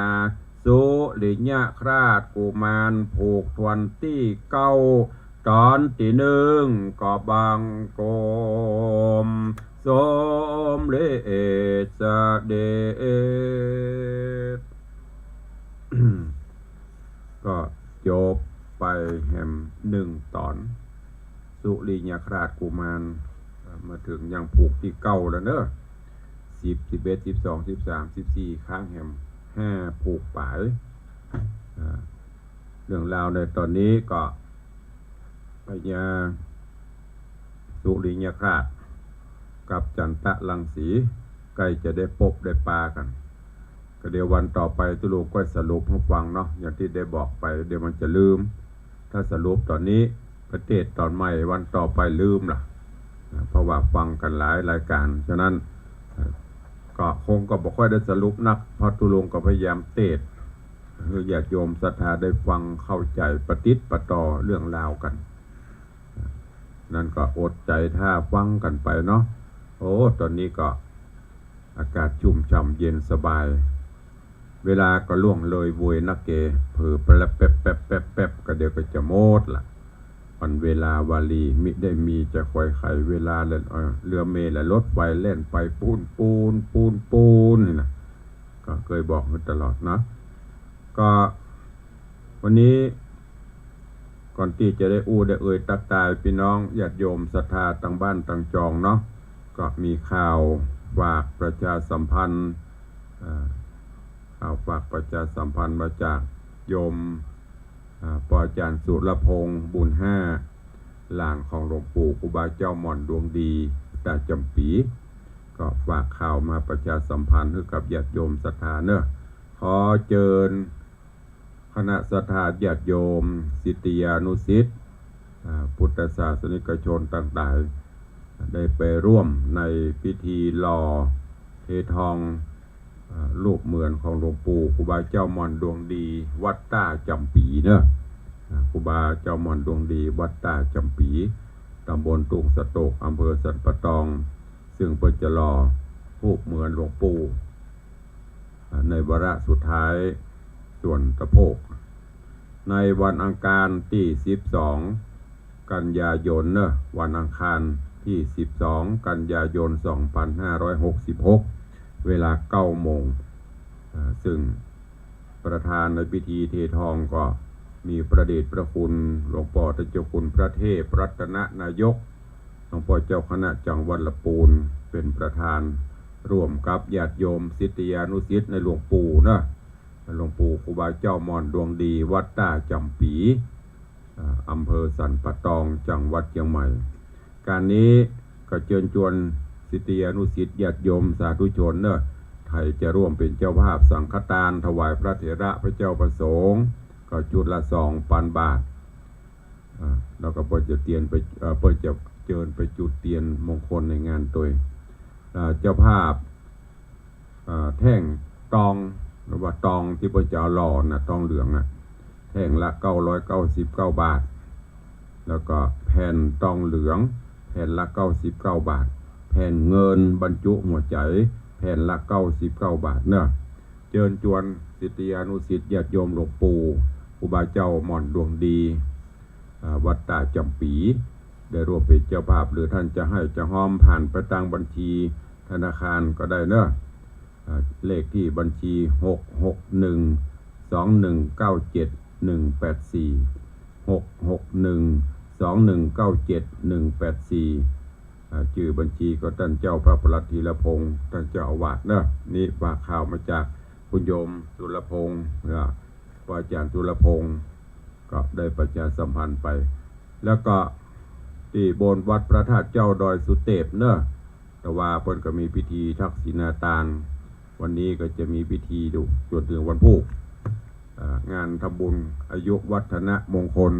สุริยคราชกุมารผูกถ้วนตี้เก้า ต๋อนตี้นึ่งก็บังคมสมเร็จเสด็จ ก็จบไปแหมนึ่งต๋อน สุริยคราชกุมาร เอ่อ มาเถิงยังผูกตี้เก้าแล้วเนาะ สิบ สิบเอ็ด สิบสอง สิบสาม สิบสี่ ค้างแหมห้าผูกป๋าย อ่า เรื่องราวในต๋อนนี้ก็ พญาสุริยคราชกับจันตะรังสี ก ล้จะได้ปบได้ปากั๋น ก็เดี๋ยววันต่อไปตุ๊ลุงก็สรุปหื้อฟังเนาะ อย่างตี้ได้บอกไป เดี๋ยวมันจะลืม ถ้าสรุปต๋อนนี้ ไปเตสน์ต๋อนใหม่ วันต่อไปลืมละ นะ เพราะว่าฟังกั๋นหลายรายก๋าน ฉะนั้น เอ่อ ก็คงก็บ่ค่อยได้สรุปนัก เพราะตุ๊ลุงก็พยายามเตสน์ หื้อญาติโยมศรัทธาได้ฟังเข้าใจ๋ ปะติดปะต่อเรื่องราวกั๋น นั้นก็อดใจ๋ถ้าฟังกั๋นไปเนาะ โอ้ ต๋อนนี้ก็อากาศชุ่มฉ่ำเย็นสบาย เวลาก็ล่วงเลยโวยนักเก เผลอแป๊บแป๊บแป๊บแป๊บแป๊บ ก็เดี๋ยวก็จะหมดละ ปันเวลาวารี มิได้มีจะคอยไขเวลา และ เอ่อ เรือเมล์และรถไฟแล่นไปปู๊นปู๊นปู๊นปู๊นนี่นะ ก็เกยบอกหื้อตลอดเนาะ ก็วันนี้ ก่อนตี้จะได้อู้ได้เอ่ยตั๊กตายปี้น้องญาติโยมศรัทธาตังบ้านตังจองเนาะ ก็มีข่าวฝากประชาสัมพันธ์ เอ่อ ข่าวฝากประชาสัมพันธ์มาจากโยม อ่า ปออาจ๋ารย์สุรพงษ์ บุญห้า หลานของหลวงปู่ครูบาเจ้าหม่อนดวงดี ตาจ๋ำปี๋ ก็ฝากข่าวมาประชาสัมพันธ์หื้อกับญาติโยมศรัทธาเนาะ ขอเจิญคณะศรัทธาญาติโยม ศิษยานุศิษย์ อ่า พุทธศาสนิกชนตังหลาย ได้ไปร่วมในพิธีหล่อเททอง อ่า รูปเหมือนของหลวงปู่ครูบาเจ้าหม่อนดวงดี วัดต้าจ๋ำปี๋เนาะ อ่า ครูบาเจ้าหม่อนดวงดี วัดต้าจ๋ำปี๋ ตำบลทุ่งสะโตก อำเภอสันป่าตอง ซึ่งเปิ้นจะหล่อรูปเหมือนหลวงปู่ อ่า ในวาระสุดท้ายส่วนตะโพก ในวันอังคารตี้สิบสอง กันยายนเนาะ วันอังคารตี้สิบสอง กันยายน สองพันห้าร้อยหกสิบหก เวลาเก้าโมง อ่า ซึ่งประธานในพิธีเททองก็มีพระเดชพระคุณหลวงป้อต้านเจ้าคุณพระเทพรัตนนายก หลวงป้อเจ้าคณะจังหวัดละปูนเป๋นประธาน ร่วมกับญาติโยมศิษยานุศิษย์ในหลวงปู่เนาะ หลวงปู่ครูบาเจ้าหม่อนดวงดี วัดต้าจ๋ำปี๋ อ่า อำเภอสันป่าตอง จังหวัดเจียงใหม่ ก๋านนี้ก็เจิญจวนศิษยานุศิษย์ญาติโยมสาธุชนเนาะ ใผจะร่วมเป๋นเจ้าภาพสังฆตานถวายพระเถระพระเจ้าพระสงฆ์ ก็จุดละสองปันบาท อ่า แล้วก็เปิ้นจะเตียนไป เอ่อ เปิ้นจะเจิญไปจุดเตียนมงคลในงานตวย อ่า เจ้าภาพ อ่า แท่งตอง หรือว่าตองตี้เปิ้นจะเอาหล่อน่ะ ตองเหลืองน่ะ แท่งละเก้าร้อยเก้าสิบเก้าบาท แล้วก็แผ่นตองเหลือง แผ่นละเก้าสิบเก้าบาท แผ่นเงินบรรจุหัวใจ๋ แผ่นละเก้าสิบเก้าบาทเนาะ เจิญจวนศิษยานุศิษย์ญาติโยมหลวงปู่ครูบาเจ้าหม่อนดวงดี อ่า วัดต้าจ๋ำปี๋ ได้ร่วมเป๋นเจ้าภาพ หรือต้านจะหื้อจะฮอมผ่านไปตางบัญชีธนาคารก็ได้เนาะ อ่า เลขตี้บัญชี หกหกหนึ่ง สองหนึ่งเก้าเจ็ด หนึ่งแปดสี่ หกหกหนึ่ง สองหนึ่งเก้าเจ็ด หนึ่งแปดสี่ อ่า จื้อบัญชีก็ต้านเจ้าพระประหลัดธีรพงษ์ ต้านเจ้าอาวาสเนาะ นี่ฝากข่าวมาจากคุณโยมสุรพงษ์ อ่า พระอาจ๋ารย์สุรพงษ์ ก็ได้ประชาสัมพันธ์ไป แล้วก็ตี้บนวัดพระธาตุเจ้าดอยสุเตปเนาะ แต่ว่าเปิ้นก็มีพิธีทักษิณาตาน วันนี้ก็จะมีพิธีอยู่จ๋นเถิงวันพูก อ่า งานทำบุญอายุวัฒนมงคล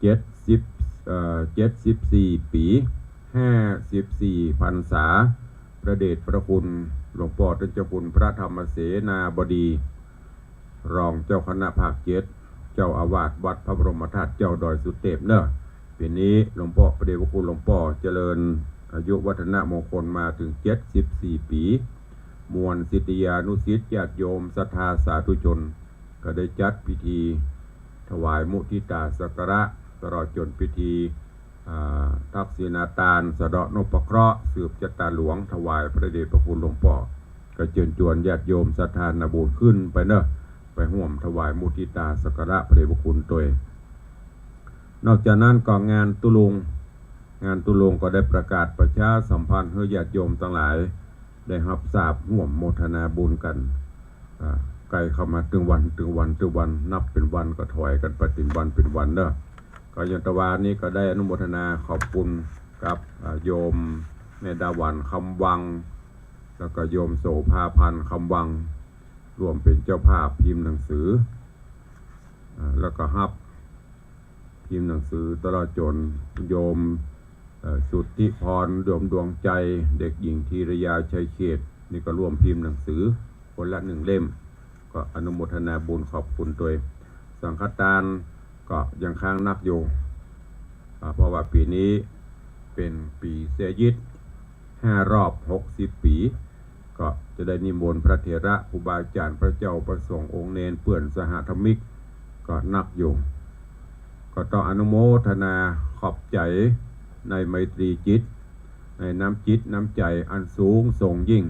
เจ็ดสิบ เอ่อ เจ็ดสิบสี่ปี๋ ห้าสิบสี่พรรษา พระเดชพระคุณหลวงป้อต้านเจ้าคุณพระธรรมเสนาบดี รองเจ้าคณะภาคเจ็ด เจ้าอาวาสวัดพระบรมธาตุเจ้าดอยสุเตปเนาะ ปี๋นี้หลวงป้อ พระเดชพระคุณหลวงป้อเจริญอายุวัฒนมงคลมาเถิงเจ็ดสิบสี่ปี๋ มวลศิษยานุศิษย์ญาติโยมศรัทธาสาธุชน ก็ได้จัดพิธีถวายมุทิตาสักการะ ตลอดจ๋นพิธี อ่า ทักษิณาตาน สะเดาะนพเคราะห์ สืบจะตาหลวง ถวายพระเดชพระคุณหลวงป้อ ก็เจิญจวนญาติโยมศรัทธานาบุญขึ้นไปเนาะ ไปฮ่วมถวายมุทิตาสักการะพระเดชพระคุณตวย นอกจากนั้นก็งานตุ๊ลุง งานตุ๊ลุงก็ได้ประกาศประชาสัมพันธ์หื้อญาติโยมตังหลายได้ฮับทราบฮ่วมโมทนาบุญกั๋น อ่า ใก้เข้ามาตึงวัน ตึงวัน ตึงวัน นับเป๋นวันก็ถอยกั๋นไปเป๋นวัน เป๋นวันเนาะ ก็อย่างตะวานี้ก็ได้อนุโมทนาขอบคุณกับ อ่า โยมแม่ดาหวัน คำวัง แล้วก็โยมโสภาพันธ์ คำวัง ร่วมเป๋นเจ้าภาพพิมพ์หนังสือ อ่า แล้วก็ฮับพิมพ์หนังสือตลอดจ๋นโยม เอ่อ สุทธิพร โยมดวงใจ เด็กหญิงธีรยา ชัยเขต นี่ก็ร่วมพิมพ์หนังสือคนละหนึ่งเล่ม ก็อนุโมทนาบุญขอบคุณตวย สังฆตานก็ยังค้างนักอยู่ อ่า เพราะว่าปี๋นี้เป๋นปี๋เสียยิด ห้ารอบหกสิบปี๋ ก็จะได้นิมนต์พระเถระครูบาอาจ๋ารย์ พระเจ้า พระสงฆ์ องค์เณร เปื้อนสหธรรมิก ก็นักอยู่ ก็ต้องอนุโมทนาขอบใจ๋ในไมตรีจิต ในน้ำจิตน้ำใจ๋อันสูงส่งยิ่ง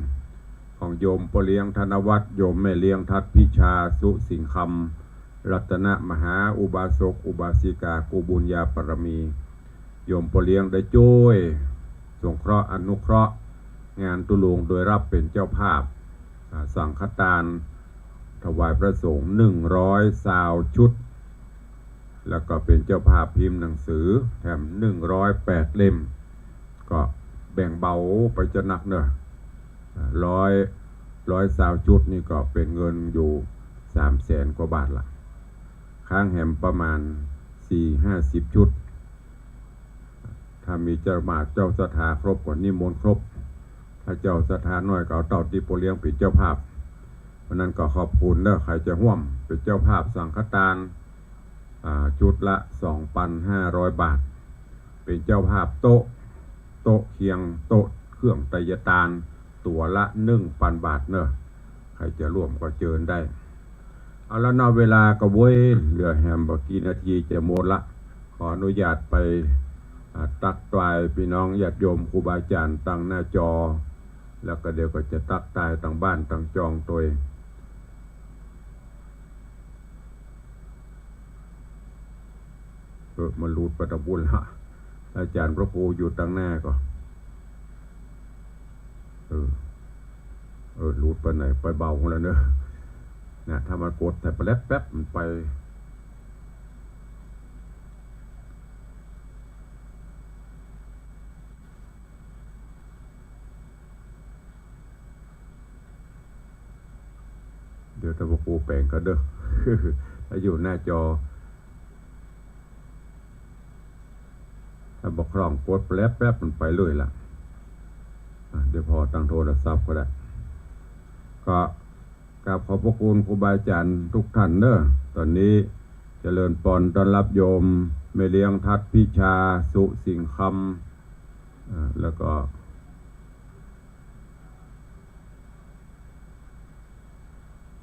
ของโยมป้อเลี้ยงธนวัฒน์ โยมแม่เลี้ยงทัดพิชา สุสิงคำ รัตนมหาอุบาสกอุบาสิกา กู้บุญญาบารมี โยมป้อเลี้ยงได้จ้วยสงเคราะห์อนุเคราะห์งานตุ๊ลุงโดยฮับเป๋นเจ้าภาพ อ่า สังฆตานถวายพระสงฆ์หนึ่งร้อยซาวชุด แล้วก็เป๋นเจ้าภาพพิมพ์หนังสือแถมหนึ่งร้อยแปดเล่ม ก็แบ่งเบาไปจะนักเนาะ อ่า ร้อย ร้อยซาวชุดนี่ก็เป๋นเงินอยู่สามแสนกว่าบาทละ ค้างแหมประมาณสี่ห้าสิบชุด ถ้ามีเจ้ามา เจ้าศรัทธาครบก็นิมนต์ครบ ถ้าเจ้าศรัทธาน้อยก็เอาเต้าตี้ป้อเลี้ยงเป๋นเจ้าภาพ เพราะนั้นก็ขอบคุณเนาะ ใผจะฮ่วมเป๋นเจ้าภาพสังฆตาน อ่า ชุดละสองปันห้าร้อยบาท เป๋นเจ้าภาพโต๊ะ โต๊ะเคียง โต๊ะเครื่องไตรยตาน ตั๋วละหนึ่งปันบาทเนาะ ใผจะฮ่วมก็เจิญได้ เอาละเนาะ เวลาก็เว้ย เหลือแหมบ่กี่นาทีจะหมดละ ขออนุญาตไป อ่า ตั๊กตายปี้น้องญาติโยมครูบาอาจ๋ารย์ตังหน้าจอ แล้วก็เดี๋ยวก็จะตั๊กตายตังบ้านตังจองตวย เออ มันหลุดไปตางปู้นละ อาจ๋ารย์พระครูอยู่ตังหน้าก็ เออ เออ หลุดไปไหน ไปเบาแล้วเนาะ นะ ถ้ามันกดใส่แป๊บแป๊บมันไป เดี๋ยวถ้าพระครูแป๋งก็เด้อ ถ้าอยู่หน้าจอ ถ้าบ่คล่องกดแป๊บแป๊บมันไปเลยละ อ่ะ เดี๋ยวผ่อตางโทรศัพท์ก็ได้ ก็กราบขอบพระคุณครูบาอาจ๋ารย์ทุกท่านเนาะ ตอนนี้เจริญปอนต้อนรับโยมแม่เลี้ยงทัดพิชา สุสิงคำ อ่า แล้วก็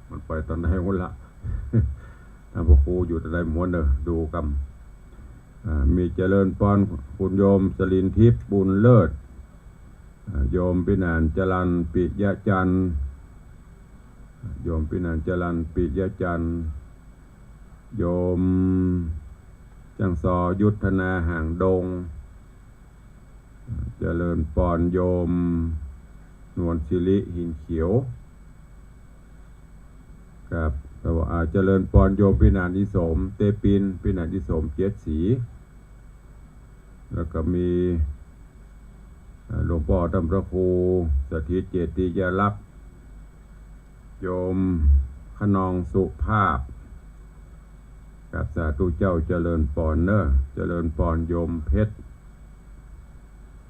มันไปตางใดหมดละ ท่านพระครูอยู่ตางใดหมดเนาะ ดูกำ อ่า มีเจริญปอนคุณโยมสลินทิพย์ บุญเลิศ อ่า โยมพินานจรัญปิยะจันทร์ โยมพินานจรัญปิยะจันทร์ โยมจังซอยุทธนา หางดง เจริญปอนโยมนวลศิริ หินเขียว ครับ แล้ว อ่า เจริญปอนโยมพินานอิสม เตปิน พินานอิสม เจ็ดสี แล้วก็มี อ่า หลวงป้อต้านพระครูสถิตเจติยารักษ์ โยมคะนองสุภาพ ครับ สาธุเจ้า เจริญปอนเนาะ เจริญปอนโยมเพชร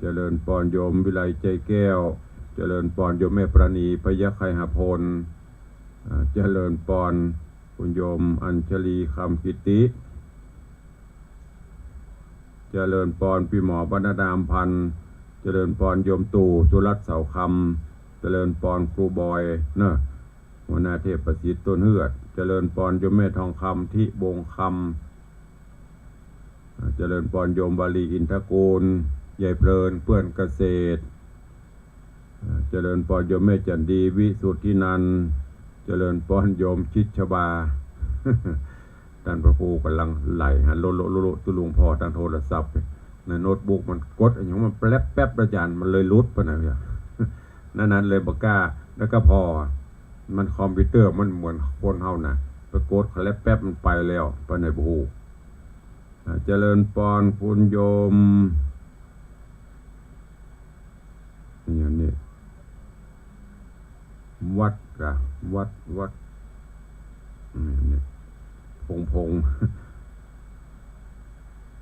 เจริญปอนโยมวิไลใจแก้ว เจริญปอนโยมแม่ปราณี พยัคฆไคหพล อ่า เจริญปอนคุณโยมอัญชลี คำกิติ เจริญปอนปี้หมอบรรณดาอำพันธ์ เจริญปอนโยมตู่ สุรัตน์ เสาคำ เจริญปอนครูบอยเนาะ หัวหน้าเทพประสิทธิ์ ต้นเฮือด เจริญปอนโยมแม่ทองคำ ทิวงศ์คำ อ่า เจริญปอนโยมวาลี อินทกูล ยายเพลิน เปื้อนเกษตร อ่า เจริญปอนโยมแม่จันดี วิสุทธินันท์ เจริญปอนโยมชิดชบา ต้านพระครูก่ำลังไหลหา โละ โละ โละ โละ ตุ๊ลุงผ่อตางโทรศัพท์ ในโน้ตบุ๊กมันกดอะหยังมันแป๊บแป๊บ อาจ๋ารย์ มันเลยหลุดไปไหนเนี่ย นั้นๆ เลยบ่กล้า แล้วก็ผ่อ มันคอมพิวเตอร์มันเหมือนคนเฮาน่ะ ไปกดแป๊บแป๊บมันไปแล้ว ไปไหนบ่ฮู้ อ่า เจริญปอนคุณโยม อย่างนี้ วัดกะ วัด วัด นี่ นี่ พง พง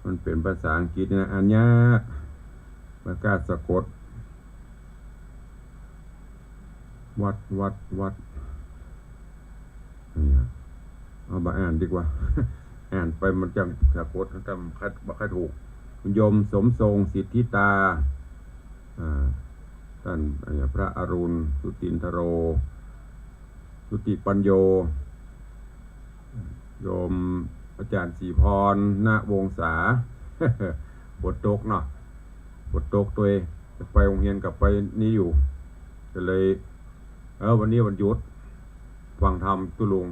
มันเป๋นภาษาอังกฤษนะ อ่านยาก บ่กล้าสะกด วัด วัด วัด เนี่ย เอาบ่อ่านดีกว่า อ่านไปมันจั่งสะกด จั่งบ่ค่อย บ่ค่อยถูก โยมสมทรง สิทธิตา อ่า ต้าน อ่า พระอรุณ สุตินทโร สุติปัญโญ โยมอาจ๋ารย์ศรีพร ณ วงศา ฝนตกเนาะ ฝนตกตวย จะไปโฮงเฮียนก็ไปนี่อยู่ ก็เลย เออ วันนี้วันหยุด ฟังธรรมตุ๊ลุง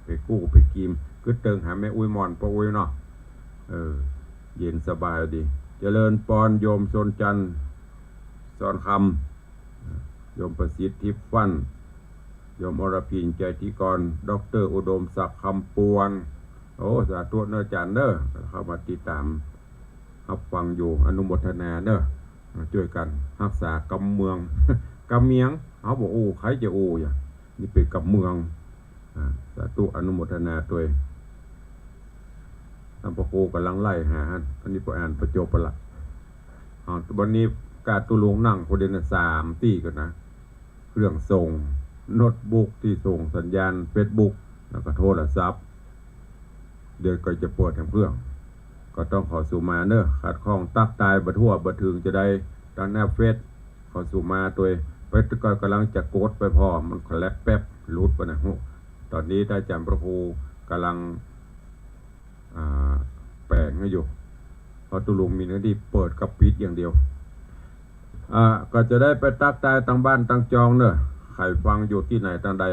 ไปกู้ไปกิม กึ๊ดเติงหาแม่อุ๊ยหม่อน ป้าอุ๊ยเนาะ เออ เย็นสบายดี เจริญปอน โยมชนจันทร์ สอนคำ โยมประสิทธิ์ ทิพย์ฟั่น โยมอรพิน ใจธิกร ด็อกเตอร์อุดมศักดิ์ คำปวน โอ้ สาธุเน้ออาจ๋ารย์เน้อ เข้ามาติดตาม ฮับฟังอยู่ อนุโมทนาเน้อ มาจ้วยกั๋นฮักษากำเมือง กำเมียง เฮาบ่อู้ ใผจะอู้หยัง นี่เป๋นกำเมือง อ่า สาธุ อนุโมทนาตวย ต้านพระครูก่ำลังไล่หาหั้น อันนี้ป้ออ่านป้อจบไปละ อ่า วันนี้กาตุ๊ลุงนั่งคนเดียวนะ สามตี้ก่อนนะ เครื่องส่ง โน้ตบุ๊กตี้ส่งสัญญาณเฟซบุ๊ก แล้วก็โทรศัพท์ เดี๋ยวก็จะเปิดแหมเครื่อง ก็ต้องขอสุมาเน้อ ขัดข้องตั๊กตายบ่ทั่วบ่เถิงจะใด ตางหน้าเฟซ ขอสุมาตวย ไปก็ก่ำลังจะกดไปผ่อ มันก็แล็กแป๊บ หลุดไปนะ โห ต๋อนนี้อาจ๋ารย์พระครูก่ำลัง อ่า แป๋งหื้ออยู่ เพราะตุ๊ลุงมีหน้าตี้เปิดกับปิดอย่างเดียว อ่า ก็จะได้ไปตั๊กตายตางบ้านตางจองเน้อ ใผฟังอยู่ตี้ไหนตางใด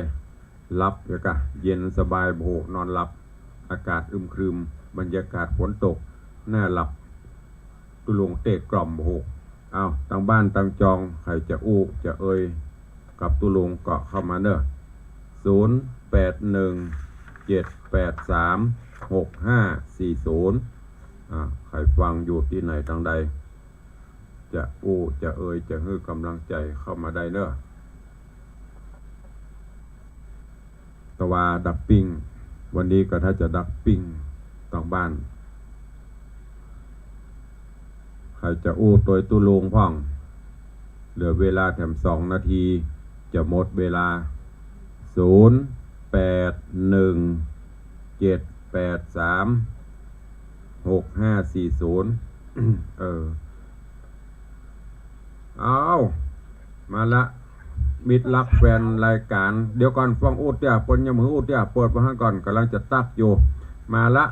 หลับเยียะก่ะ เย็นสบาย โอ้โห นอนหลับ อากาศอึมครึม บรรยากาศฝนตก น่าหลับ ตุ๊ลุงเตะกล่อม โอ้โห อ้าว ตางบ้านตางจอง ใผจะอู้จะเอ่ยกับตุ๊ลุงก็เข้ามาเน้อ ศูนย์แปดหนึ่ง เจ็ดแปดสาม หกห้าสี่ศูนย์ อ่า ใผฟังอยู่ตี้ไหนตางใด จะอู้จะเอ่ย จะหื้อกำลังใจ๋เข้ามาได้เน้อ ตะวาดับปิ้ง วันนี้ก็ถ้าจะดับปิ้งตางบ้าน ใผจะอู้ตวยตุ๊ลุงพ่อง เหลือเวลาแถมสองนาที จะหมดเวลา ศูนย์แปดหนึ่ง เจ็ดแปดสาม หกห้าสี่ศูนย์ เออ อ้าว มาละ มิตรรักแฟนรายการ เดี๋ยวก่อน ฟังอู้เตื้อ เปิ้นยังบ่อู้เตื้อ เปิดมาหั้นก่อน ก่ำลังจะตั๊กอยู่ มาละ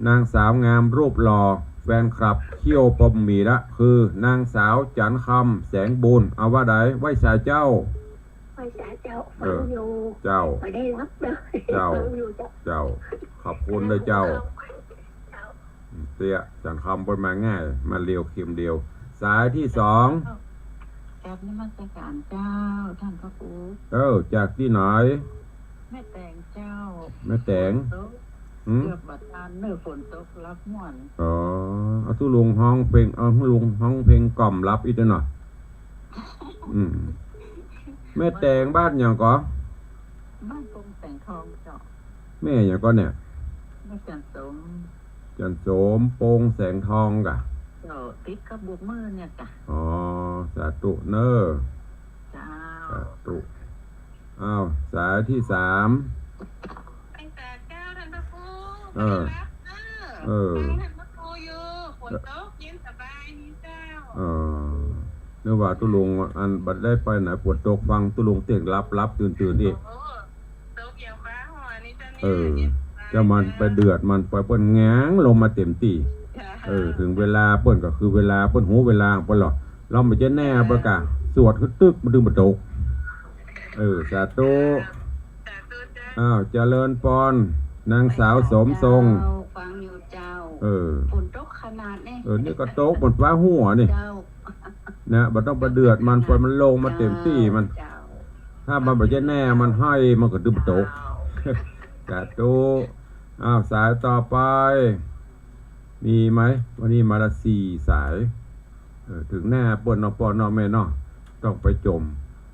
นางสาวงามรูปหล่อ แฟนคลับเขี้ยวปมหมีละ คือนางสาวจันทร์คำ แสงบุญ เอาว่าใด ไหว้สาเจ้า ไหว้สาเจ้า เออ ฟังอยู่ เจ้า บ่ได้หลับเน้อ เจ้า ฟังอยู่เจ้า เจ้า ขอบคุณเน้อเจ้า เจ้า เตี้ย จันทร์คำเปิ้นมาง่าย มาเร็วเข็มเดียว สายตี้สอง กราบนมัสการเจ้า ต้านพระครู เออ จากตี้ไหน แม่แตงเจ้า แม่แตง ฝนตก หืม เกือบบ่ตานเน้อ ฝนตก หลับม่วน อ๋อ เอาตุ๊ลุงฮ้องเพลง เอาตุ๊ลุงฮ้องเพลงกล่อมหลับอีกหน้อย อืม แม่แตงบ้านหยังก่อ บ้านปงแสงทองเจ้า แม่หยังก่อเนี่ย แม่จันทร์สม จันทร์สม ปงแสงทองก่ะ เจ้า ติดกับบุกมือเนี่ยจ้ะ อ๋อ สาธุเน้อ เจ้า สาธุ อ้าว สายตี้สาม ไหว้สาเจ้า ต้านพระครู เออ บ่ได้หลับเน้อ เออ ฟังต้านพระครูอยู่ ฝนตก เย็นสบายดีเจ้า เออ นึกว่าตุ๊ลุงอันบ่ได้ไปไหน ฝนตก ฟังตุ๊ลุงเต้งหลับๆ ตื่นๆ อีก โอ้ ตกอย่างฟ้าหัวนี่เจ้า เออ เนี่ย เจ้ามันไปเดือดมันไป เปิ้นง้างลงมาเต็มตี้ เออ เถิงเวลาเปิ้นก็คือเวลา เปิ้นฮู้เวลาเปิ้นหลอ ลองไปเจ๊แน่เปิ้นก่ะ สวดคือตึกมันตึงบ่ตก เออ สาธุ สาธุเจ้า อ้าว เจริญปอน นางสาวสมทรง ฟังอยู่เจ้า เออ ฝนตกขนาดนี้ เออ นี่ก็ตกเหมือนฟ้าหัวนี่ เจ้า นะ บ่ต้องไปเดือดมัน ปล่อยมันลงมาเต็มตี้มัน เจ้า ถ้ามันบ่เจ๊แน่ มันไห้ มันก็ตึงบ่ตก เจ้า สาธุ อ้าว สายต่อไป มีไหม วันนี้มาละสี่สาย เออ เถิงหน้าเปิ้นเนาะ ป้อเนาะ แม่เนาะ ต้องไปจ่ม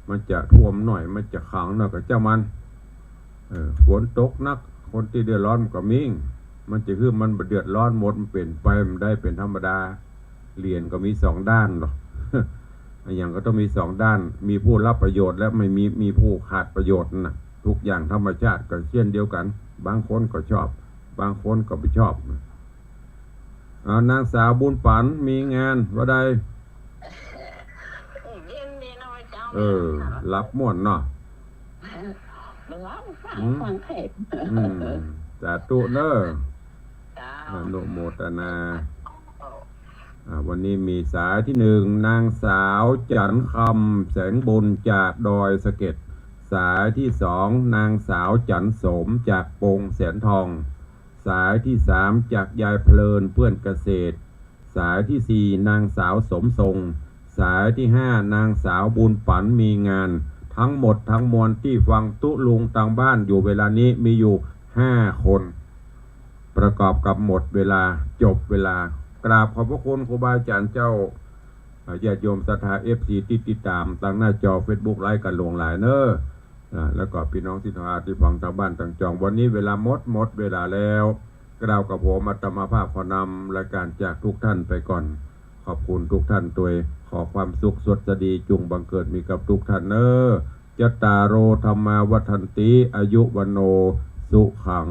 มันจะท่วมหน่อย มันจะขังหน่อยก็จ้างมัน เออ ฝนตกหนัก คนตี้เดือดร้อนมันก็มี มันจะหื้อมันบ่เดือดร้อนหมด มันเป๋นไปบ่ได้ เป๋นธรรมดา เหรียญก็มีสองด้านเนาะ อะหยังก็ต้องมีสองด้าน มีผู้รับประโยชน์และไม่มี มีผู้ขาดประโยชน์นั่นน่ะ ทุกอย่างธรรมชาติก็เช่นเดียวกั๋น บางคนก็ชอบ บางคนก็บ่ชอบ เอา นางสาวบุญปั๋นมีงานว่าใด เย็นดีเนาะเจ้า เออ หลับม่วนเนาะ หลับ อืม ฟังเทศน์ อืม สาธุเน้อ เจ้า อนุโมทนา อ่า วันนี้มีสายที่หนึ่ง นางสาวจันทร์คำ แสงบุญ จากดอยสะเก็ด สายที่สอง นางสาวจันทร์โสม จากปงแสนทอง สายที่สาม จากยายเพลิน เพื่อนเกษตร สายที่สี่ นางสาวสมทรง สายที่ห้า นางสาวบุญปั๋นมีงาน ทั้งหมดทั้งมวลตี้ฟังตุ๊ลุงตางบ้านอยู่เวลานี้มีอยู่ห้าคน ประกอบกับหมดเวลา จบเวลา กราบขอบพระคุณครูบาอาจ๋ารย์เจ้า อ่า ญาติโยมศรัทธา เอฟซี ตี้ติดต๋ามตางหน้าจอเฟซบุ๊กไลฟ์กั๋นหลวงหลายเน้อ อ่า แล้วก็ปี้น้องศรัทธาตี้ฟังตางบ้านตางจอง วันนี้เวลาหมด หมดเวลาแล้ว กล่าวกับผมอาตมาภาพขอนำรายการจากทุกท่านไปก่อน ขอบคุณทุกท่านตวย ขอความสุขสวัสดีจุ่งบังเกิดมีกับทุกท่านเน้อ จัตตาโร ธัมมา วัฑฒันติ อายุ วัณโณ สุขัง